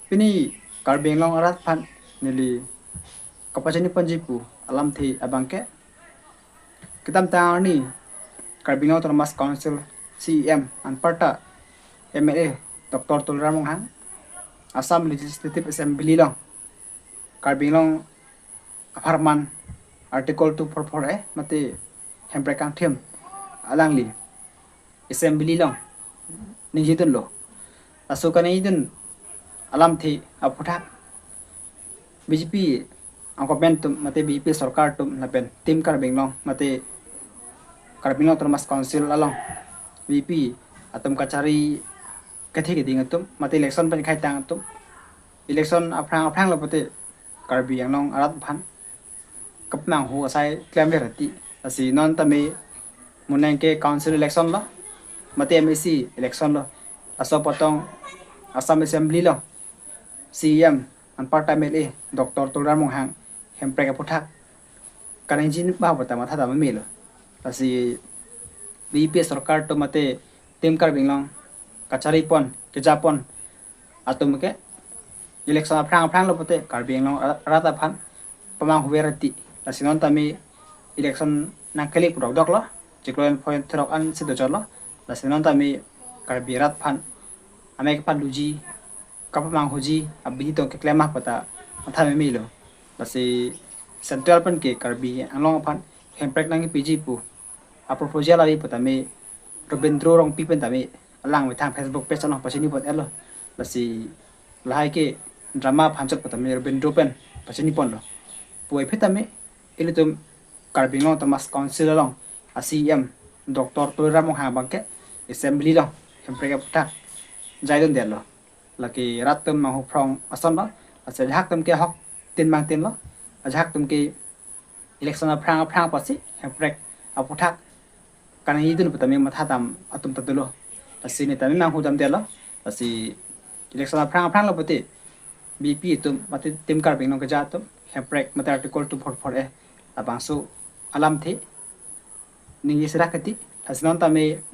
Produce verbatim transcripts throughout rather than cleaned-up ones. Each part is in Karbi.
Pini Karbi Anglong arat aphan neli kapachini ponji pu alamthe abangke, kedamtang arni Karbi Anglong Autonomous Council C E M anparta M L A Doctor Tuliram Ronghang Assam Legislative Assembly along Karbi Anglong apharman Article two four four A mate Hemprek kangthim alangli Assembly along ningjidunlo. Laso kaningjidun alamthe aphuthak B J P angkopen atum mate B J P sorkar atum lapen Team Karbi Anglong mate Karbi Anglong Autonomous Council along B J P atum kachari kethe keding atum mate election pen kaitang atum, election aphrang aphrang lo pute Karbi Anglong arat aphan kapamanghu asai klemver ti. Lasi non tame monang ke council election lo mate M A C election lo, laso apotong Assam Assembly along C E M anparta M L A Doctor Tuliram Ronghang Hemprek aphuthak kaningje ma pu ta matha dam melo. Lasi B J P sorkar atum mate Team Karbi Anglong kachari pon, keja pon atum ke election aphrang aphrang lo pute Karbi Anglong arat aphan pamanghuver ti. Lasi non tame election nangkele pudok dok lo, chiklo point throk an si dojor lo. Lasi non tame Karbi arat aphan amei kepathuji, kapamanghuji abidi tong keklem ma pu ta matha melo. Lasi central pen ke Karbi Anglong aphan Hemprek nangpiji pu aproposal ari pu tame Robindro Rongpi pen tame alang methang Facebook page along pachini pon-etlo. Lasi lahai ke drama aphan chot pu tame Robindro pen pachini ponlo. Puvoiphit tame ilitum Karbi Anglong Autonomous Council along a C E M Doctor Tuliram Ronghang abangke Assembly along Hemprek aphuthak jaidundetlo. Lake rat atum manghu phrong ason lo, lasi ajahak atum ke ahok tin mangtin lo, ajahak atum ke election aphrang aphrang apotsi Hemprek aphuthak kaningjidun pu tame matha dam atum ta dolo. Lasi ne tame manghu damdetlo. Lasi election aphrang aphrang lo pute B J P atum mate Team Karbi Anglong keja atum Hemprek mate Article two four four A labangso alamthe ningje serak keti. Lasi non tame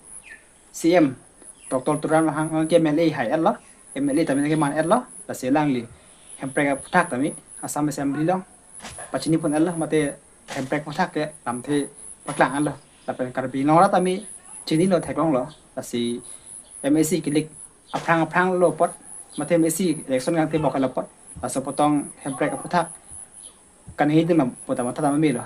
C E M Doctor Tuliram Ronghang ke M L A hai-etlo, M L A tame keman-etlo. Lasi alangli Hemprek aphuthak tame Assam Assembly along pachini pon-etlo mate Hemprek aphuthak ke lamthe paklang-etlo. Lapen Karbi Anglong arat tame chinilo, theklonglo. Lasi M A C kilik aphrang aphrang lo apot mate M A C election kangtebok lo apot, laso apotong Hemprek aphuthak kaningjidun ma pu ta matha dam melo.